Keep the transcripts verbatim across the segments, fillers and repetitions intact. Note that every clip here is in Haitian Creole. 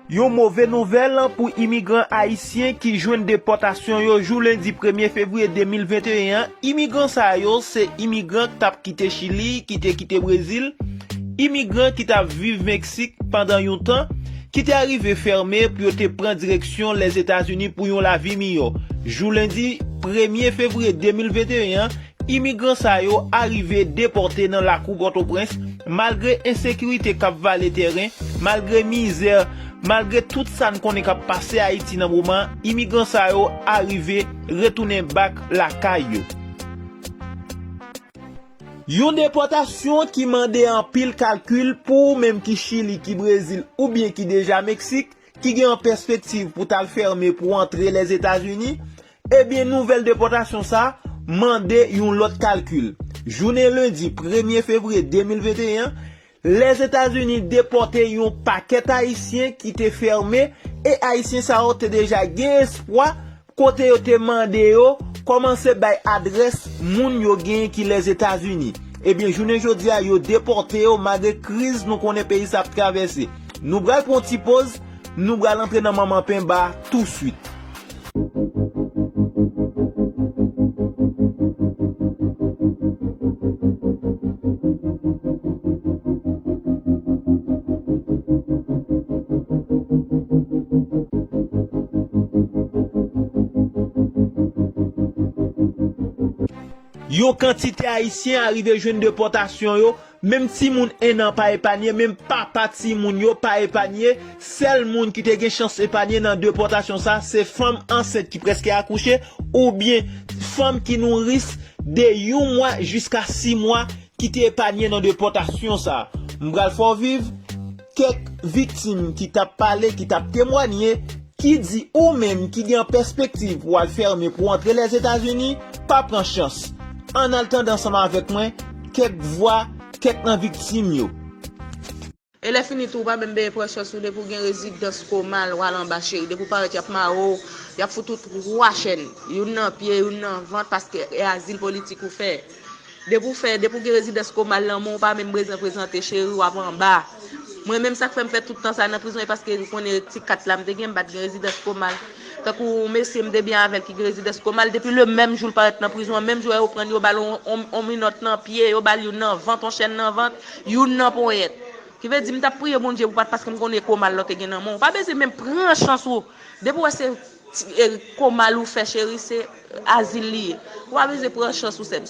Yon move nouvèl pou imigran ayisyen ki jwenn depòtasyon yo jou lendi premye fevriye de mil venteyen an. Imigran sa yo se imigran k t ap kite Chili, ki te kite Brezil, imigran ki t ap viv Meksik pandan yon tan, ki te arive fèmen pou yo te pran direksyon Lèzetazini pou yon lavi miyò. Jou lendi premye fevriye de mil venteyen an, imigran sa yo arive depòte nan lakou Pòtoprens, malgre ensekirite k ap vale tèren, malgre mizè, malgre tout sa n konnen k ap pase Ayiti nan moman, imigran sa yo arive retounen bak lakay yo. Yon depòtasyon ki mande anpil kalkil pou ou menm ki Chili, ki Brezil oubyen ki deja Meksik, ki gen an pèspektiv pou t al fèmen pou antre Lèzetazini, ebyen nouvèl depòtasyon sa a mande yon lòt kalkil. Jounen lendi premye fevriye de mil venteyen an, Lèzetazini depòte yon pakèt Ayisyen ki te fèmen, e Ayisyen sa yo te deja gen espwa kote yo te mande yo kòmanse bay adrès moun yo genyen ki Lèzetazini. Ebyen, jounen jodi a, yo depòte yo malgre kriz nou konnen peyi sa ap travèse. Nou pral pran yon ti poz, nou pral antre nan manman penba touswit. Yon kantite Ayisyen arive jwenn depòtasyon yo. Menm timoun en an pa epanye, menm papa timoun yo pa epanye. Sèl moun ki te gen chans epanye nan depòtasyon sa, se fanm ansent ki prèske akouche, oubyen fanm ki nouris de yon mwa jiska sis mwa ki te epanye nan depòtasyon sa. M pral fè w viv kèk viktim ki t ap pale, ki t ap temwanye, ki di ou menm ki gen pèspektiv pou al fèmen pou antre Lèzetazini, pa pran chans. Ann al tande ansanm avèk mwen kèk vwa kèk nan viktim yo. E lè fini tou, ou pa menm bezwen pran chans ou depi w gen rezidans komal, w al anba cheri. Depi w parèt, y ap mare w, y ap fout ou twa chèn. Youn nan pye, youn nan vant, paske e azil politik ou fè. Depi w fè, depi w gen rezidans komal nan men w, ou pa menm bezwen prezante cheri, w ap anba. Mwen menm sa k fè m fè tout tan sa nan prizon, e paske m konnen ti kat la m te gen, m pa t gen rezidans komal. Tankou yon mesye m te byen avè l ki gen rezidans komal, depi le menm jou l parèt nan prizon an, menm jou yo pran l, yo ba l on, on, on minòt nan pye, yo ba l youn nan vant, on chèn nan vant, youn nan ponyèt. Ki vle di, m t ap priye Bondye pou pa t paske m konnen komal la w te gen nan men w. Ou pa bezwen menm pran chans ou. Depi w wè se ti, e, komal ou fè cheri, se azil li ye. Ou pa bezwen pran chans ou sèm.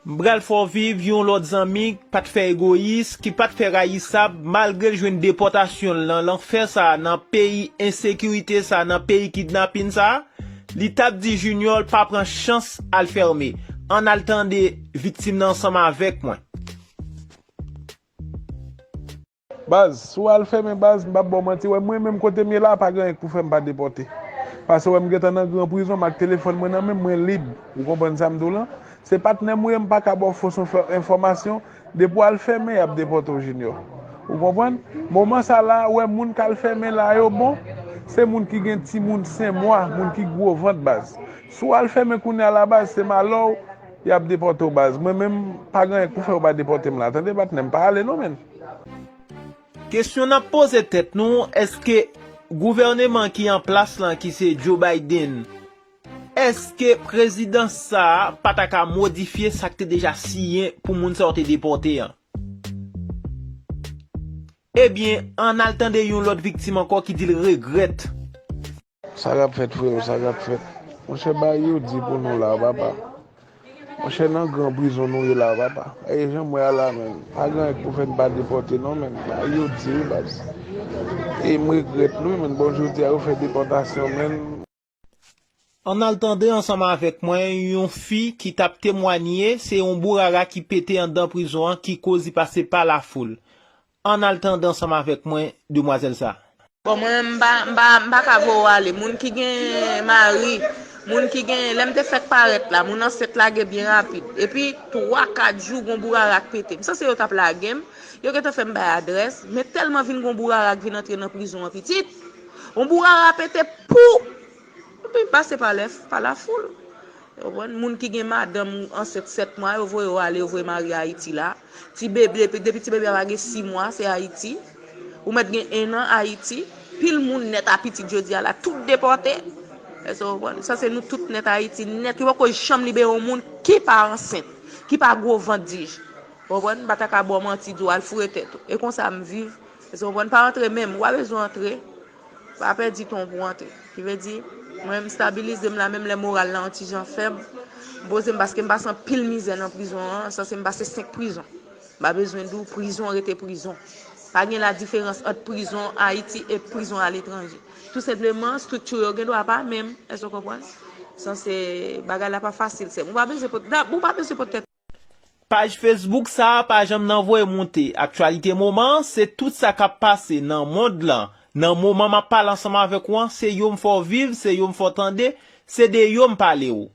M pral fè w viv yon lòt zanmi k pa t fè egoyis, ki pa t fè rayisab, malgre l jwenn depòtasyon l nan lanfè sa a, nan peyi ensekirite sa a, nan peyi kidnapin sa a. Li t ap di Junior l pa pran chans al fèmen. Ann al tande viktim nan ansanm avèk mwen. Baz, si w al fèmen baz, m p ap ba w manti, wè mwen menm kote m ye la, pa gen anyen k pou fè m pa depòte. Paske wè m gentan nan gran prizon, m ak telefòn mwen nan men m, mwen lib. Ou konprann sa m di w lan? Se patnè m ou ye, m pa ka ba w fos enfò-, enfòmasyon. Depi w al fèmen, y ap depòte w, Junior. Ou konprann? Moman sa la, wè moun k al fèmen la yo bon, se moun ki gen timoun senk mwa, moun ki gwo vant baz. Si w al fèmen kounye a la baz, se malè w, y ap depòte w baz. Mwen menm, pa gen anyen k pou fè yo pa depòte m la. Tande patnè m, pa ale non, menn. Kesyon n ap poze tèt nou, èske gouvèneman ki an plas lan, ki se Joe Biden, èske prezidans sa a pa ta ka modifye sa k te deja siyen pou moun sa yo te depòte an? Ebyen, ann al tande yon lòt viktim ankò ki di l regrèt. Sa k ap fèt, freo, sa k ap fèt? Monchè, bagay yo di pou nou la, papa. Monchè, nan gran prizon nou ye la, papa. E jan m wè a la, menn. Pa gen anyen k pou fè n pa depòte, non, menn. Bagay yo di, wi, baz. E m regrèt l, wi, menn. Bon, jodi a, yo fè depòtasyon, menn. Ann al tande ansanm avèk mwen yon fi ki t ap temwanye, se yon bourara ki pete anndan prizon an ki koz li pase pa lafoul. Ann al tande ansanm avèk mwen demwazèl sa. Bon, mwen menm, m pa, m pa, m pa ka voye w ale. Moun ki gen mari, moun ki gen, lè m te fèk parèt la, moun ansent lage byen rapid. Epi, twa, kat jou, gon bourara k pete. M sanse yo t ap lage m, yo gentan fè m bay adrès, men tèlman vin gon bourara k vin antre nan prizon an pitit. Yon bourara pete, pou! Epi m pase pa lè, pa lafoul. Ou konprann? Moun ki gen madanm ansent sèt mwa, yo voye yo ale, yo voye mari Ayiti la. Ti bebe, depi, depi ti bebe a pa gen sis mwa, se Ayiti. Ou mèt gen en an Ayiti. Pil moun nèt a pitit jodi a la, tout depòte. Èske w konprann? Sa se nou tout nèt Ayiti, nèt. Yo poko janm libere yon moun ki pa ansent, ki pa gwo vant, dij. Ou konprann? M pa ta ka ba w manti, di w al foure tèt ou. E konsa m viv. Èske w konprann? Pa antre menm. Ou pa bezwen antre. Pa pèdi tan w pou w antre. Ki vle di, mwen, m stabilize m la, menm lè moral la yon ti jan fèb. M poze m paske m pase anpil mizè nan prizon an, sanse m pase senk prizon. M pa bezwen di w, prizon rete prizon. Pa gen la diferans ant prizon Ayiti e prizon aletranje. Tou senpleman, estrikti yo gen dwa pa menm. Èske w konprann? Sanse bagay la pa fasil, sè m. Ou pa bezwen pot, da- ou pa bezwen pot tèt. Paj Facebook sa a pa janm nan voye moute. Aktyalite moman an, se tout sa k ap pase nan mond lan. Nan moman m ap pale ansanm avèk ou an, se yo m fè w viv, se yo m fè w tande, se de yo m pale w.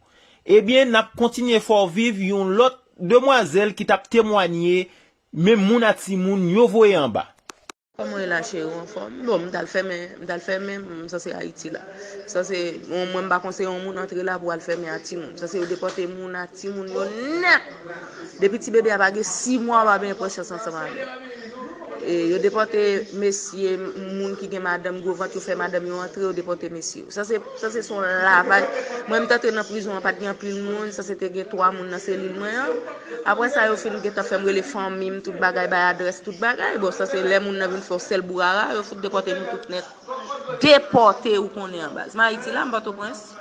Ebyen, n ap kontinye fè w viv yon lòt demwazèl ki t ap temwanye, men moun a timoun yo voye anba. Kòman w ye la cheri, ou anfòm? Bon, m t al fèmen, m t al fèmen, m sanse Ayiti la. Sanse, mwen m pa konseye yon moun antre la pou al fèmen a timoun. Sanse yo depòte moun a timoun yo nèt. Depi ti bebe a pa gen sis mwa, w pa benyen pran chans ansanm avè l. E, yo depòte mesye, moun ki gen madanm, gwo vant, yo fè madanm yo antre, yo depòte mesye yo. Sanse, sanse se yon lavaj. Mwen, m t antre nan prizon an, pa t gen anpil moun, sanse te gen twa moun nan selil mwen an. Apre sa, yo fin gentan fè m rele fanmi m, tout bagay, bay adrès, tout bagay. Bon, sanse lè moun nan vin fè yon sèl bourara, yo fout depòte nou tout nèt. Depòte, ou konnen an baz. M Ayiti la, m Pòtoprens.